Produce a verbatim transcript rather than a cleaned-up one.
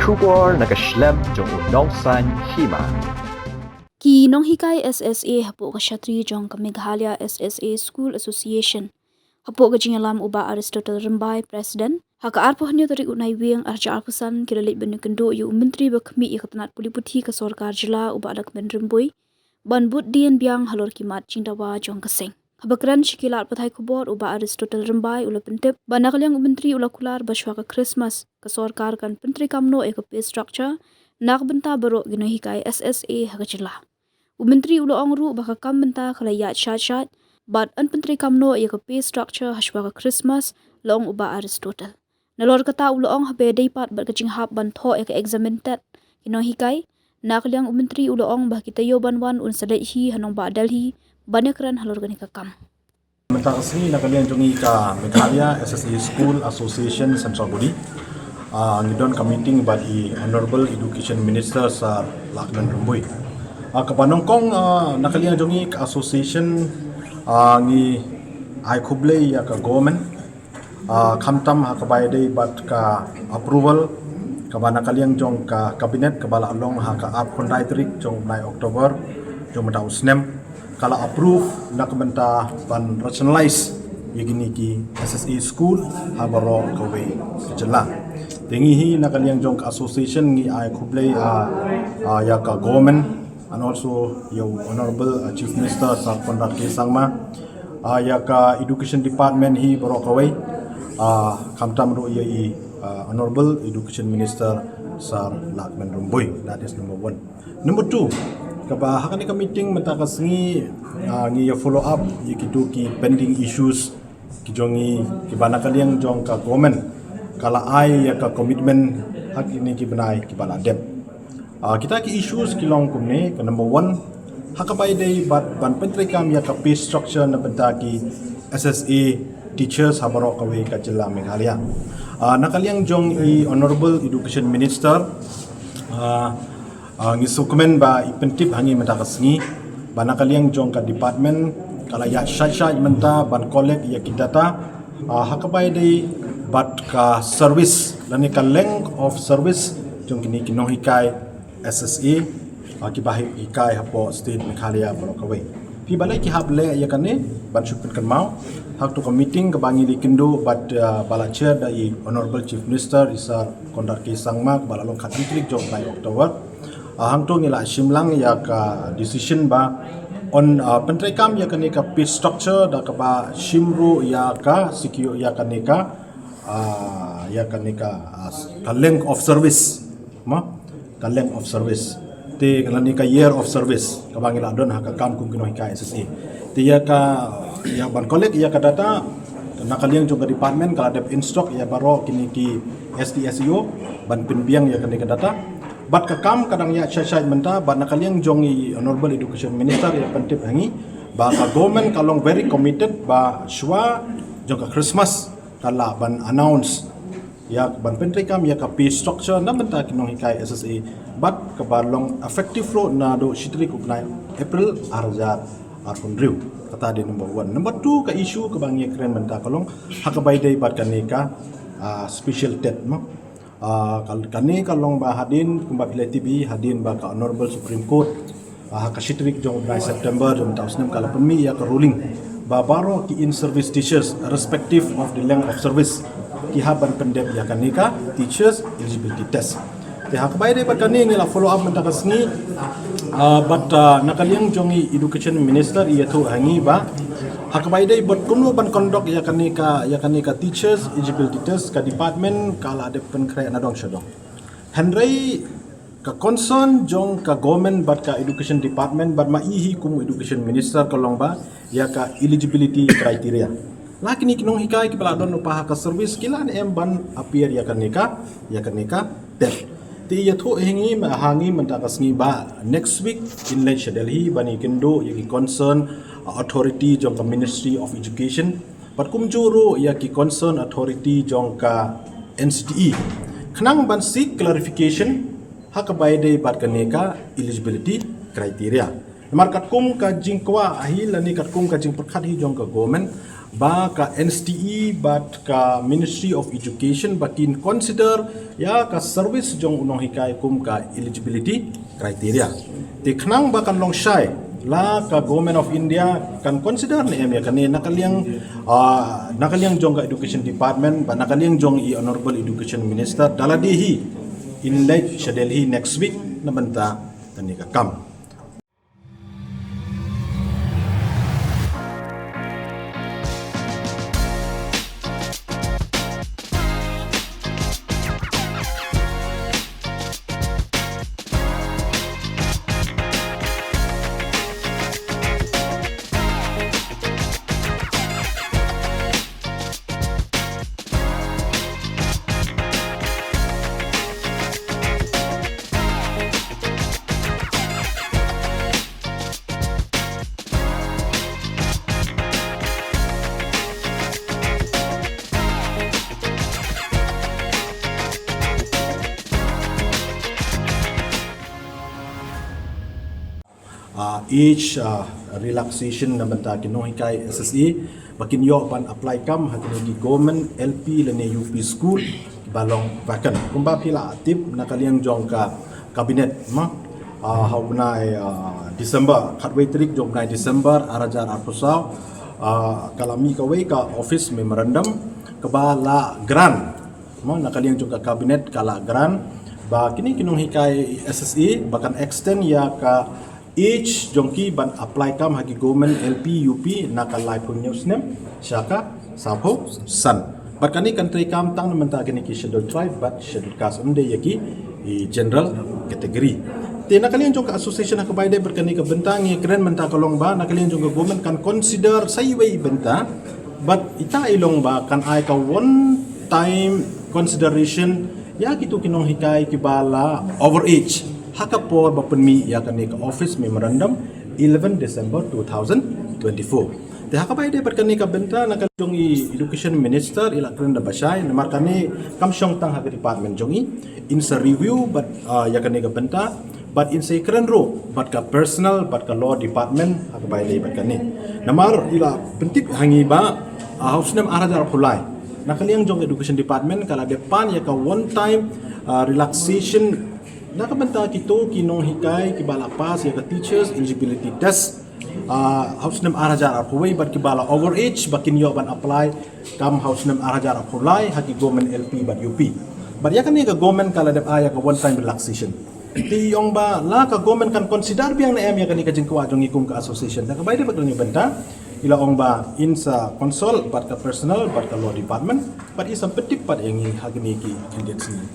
Khubor na ka shlem jong u nongsan hima. Ki nonghikai S S A hapoh ka shatri jong ka Meghalaya S S A School Association, hapoh ka jingïalam u Bah Aristotle Rymbai, President, ha ka arphew hynñiew tarik u Naiwieng arhajar arphew san, ki la leit ban ïakynduh ïa u Myntri ba khmih ïa ka tnat pule puthi ka sorkar jylla u Bah Lahkmen Rymbui, ban bud dien biang halor ki mat jingdawa jong ka seng. Haba kren sha ki lad pathai khubor, u Bah Aristotle Rymbai u la pyntip ba na ka liang u Myntri u la kular ba shuwa ka Christmas ka sorkar kan pyntreikam noh ïa ka pay structure na ka bynta baroh ki nonghikai S S A ha ka jylla. U Myntri u la ong ruh ba ka kam bynta ka la ïaid shait shait bad yn pyntreikam noh ïa ka pay structure ha shuwa ka Christmas, la ong u Bah Aristotle. Nalor kata u la ong, haba dei pat bad ka jinghap ban thoh ïa ka exam TET ki nonghikai, na ka liang u Myntri u la ong ba ki taïew ban wan un sa leit hi ha nongbah Delhi ban ïakren halor kane ka kam. Mynta ka sngi na ka liang jong ngi ka Meghalaya S S A School Association Central Body, ah, ngi don ka meeting bad i Honorable Education Minister Sir Lahkmen Rymbui. Ah, kaba nyngkong, ah, na ka liang jong ngi ka association, ah, ngi ai khublei ïa ka government, ah, khamtam ha kaba ïadei bad ka approval kaba na ka liang jong ka cabinet kaba la long ha ka arphew khyndai tarik jong u bnai October jong mynta u snem, ka la approve na ka bynta ban rationalize ïa kine ki S S A school ha baroh kawei ka jylla. Te ngi hi na ka liang jong ka association ngi ai khublei, ah, ah, ïa ka government and also ïa u Honorable, uh, Chief Minister Sir Conrad K Sangma, uh, ïa ka Education Department hi baroh kawei, uh, khamtam ruh ïa i, uh, Honorable Education Minister Sir Lahkmen Rymbui. That is number one. Number two, kaba ha kane ka meeting mynta ka sngi, uh, ngi ïa follow up ïa kitu ki pending issues ki jong ngi kiba na ka liang jong ka government ka la ai ïa ka commitment ha kine ki bnai kiba la dep. Ah, kita ki issues ki long kumne, ka number one, ha kaba ïadei bad ban pyntreikam ïa ka pay structure na bynta ki S S A teachers ha baroh kawei ka jylla Meghalaya. Ah, na ka liang jong i Honorable Education Minister, ah, ah, ngi sngewkmen ba i pyntip ha ngi mynta ka sngi ba na ka liang jong ka department ka la ïaid shait shait mynta ban collect ïa ki data, ah, ha kaba ïadei bad ka service lane ka length of service jong kine ki nonghikai S S A, ah, kiba hi-, hikai hapoh state Meghalaya baroh kawei. Phi balei ki hap leh ïa kane? Ban shu pynkynmaw, ha katu ka meeting kaba ngi la ïakynduh bad, ah, ba la chair da i Honorable Chief Minister i Sir Conrad K Sangma, kaba la long khathynriew tarik jong u bnai October. Ah, hangtu ngi la shim lang ïa ka decision ba yn, ah, pyntreikam ïa kane ka pay structure da kaba shim ruh ïa ka secure ïa kane ka, ah, ïa kane ka, ah, ka length of service. Ma? Ka length of service. Te lane ka year of service kaba ngi la don ha ka kam kum ki nonghikai S S A. Te ïa ka, ïa ban collect ïa ka data na ka liang jong ka department ka la dep instruct ïa baroh kine ki S D S E O ban pynbiang ïa kane ka data. Bad ka kam ka dang ïaid shait shait mynta, bad na ka liang jong i Honorable Education Minister ïa pyntip ha ngi ba ka government ka long very committed ba shuwa jong ka Christmas ka lah ban announce ïa ban pyntreikam ïa ka pay structure na bynta ki nonghikai S S A bad kaba long effective ruh naduh shi tarik u bnai April arhajar arphew hynriew. Kata dei number one. Number two, ka issue kaba ngi kren mynta ka long ha kaba ïadei bad kane ka, ah, special TET, mo. Ah, ka-, kane ka long ba hadien kumba phi la tip hi, hadien ba ka Honorable Supreme Court, ah, ha ka shi tarik jong u bnai September jong mynta u snem ka la pynmih ïa ka ruling ba baroh ki in-service teachers, irrespective of the length of service, ki hap ban pyndep ïa kane ka teachers eligibility test. Te ha kaba ïadei bad kane ngi la follow up mynta ka sngi, ah, bad, ah, na ka liang jong i Education Minister i ïathuh ha ngi ba ha kaba ïadei bad kumno ban conduct ïa kane ka, ïa kane ka teachers eligibility test, ka department ka la dep pynkhreh na dong sha dong. Hynrei ka concern jong ka government bad ka education department bad ma i hi kum education minister ka long ba ïa ka eligibility criteria. La kine ki nonghikai kiba la don lypa ha ka service ki lah ne em ban appear ïa kane ka, ïa kane ka TET. Te ïathuh ha ngi, ha ngi mynta ka sngi ba next week kin leit sha Delhi ban ïakynduh ïa ki concern authority jong ka Ministry of Education. Bad kumjuh ruh ïa ki concern authority jong ka N C T E khnang ban seek clarification ha kaba ïadei bad kane ka eligibility criteria. Namar katkum ka jingkwah hi lane katkum ka jingpyrkhat hi jong ka government ba ka N S T E bad ka Ministry of Education ba kin consider ïa ka service jong u nonghikai kum ka eligibility criteria. Te khnang ba kan long shai la ka Government of India kan consider ne em ïa kane, na ka liang, ah, na ka liang jong ka Education Department bad na ka liang jong i Honorable Education Minister da lade hi in leit sha Delhi next week na bynta kane ka kam. Ah, age, ah, relaxation na bynta ki nonghikai S S A ba kin ïoh ban apply kam ha kine ki government L P lane U P school ba long vacant. Kumba phi la tip, na ka liang jong ka cabinet ma, ah, ha u bnai, ah, December, khatwei tarik jong u bnai December ar hajar arphew saw, ah, ka la mih kawei ka office memorandum kaba la grant, ma, na ka liang jong ka cabinet ka la grant ba kine ki nonghikai S S A ba kan extend ïa ka age jong ki ban apply kam ha ki government L P U P na ka laiphew hynñiew snem sha ka sawphew san. Bad kane kan trei kam tang na bynta kine ki Scheduled Tribe bad Scheduled Caste, ym dei ïa ki, i, general category. Te na ka liang jong ka association ha kaba ïadei bad kane ka bynta ngi kren mynta ka long ba na ka liang jong ka government kan consider sa iwei i bynta, bad ita i long ba kan ai ka one time consideration ïa kito ki nonghikai kiba la overage ha ka por ba pynmih ïa kane ka office memorandum eleven December two thousand twenty-four. Te ha kaba ïadei bad kane ka bynta na ka jong i Education Minister i la kren da ba shai, namar kane kam shong tang ha ka department jong i, in sa review bad, ah, ïa kane ka bynta bad in sa ïakren ruh bad ka personnel bad ka law department ha kaba ïadei bad kane. Namar i la pyntip ha ngi ba, ah, ha u snem ar hajar arphew lai na ka liang jong ka Education Department ka la dep pan ïa ka one time, ah, relaxation na ka bynta kito ki nonghikai kiba la pass ïa ka teachers eligibility test, ah, ha u snem ar hajar arphew wei bad kiba la overage ba kin ïoh ban apply kam ha u snem ar hajar arphew lai ha ki government L P bad U P. Bad ïa kane ka government ka la dep ai ïa ka one time relaxation. Te i ong ba la ka government kan consider biang ne em ïa kane ka jingkwah jong ngi kum ka association. Na kaba ïadei bad kane ka bynta i la ong ba in sa consult bad ka personnel bad ka law department bad i sa pyntip pat ïa ngi ha kine ki candidates ngi.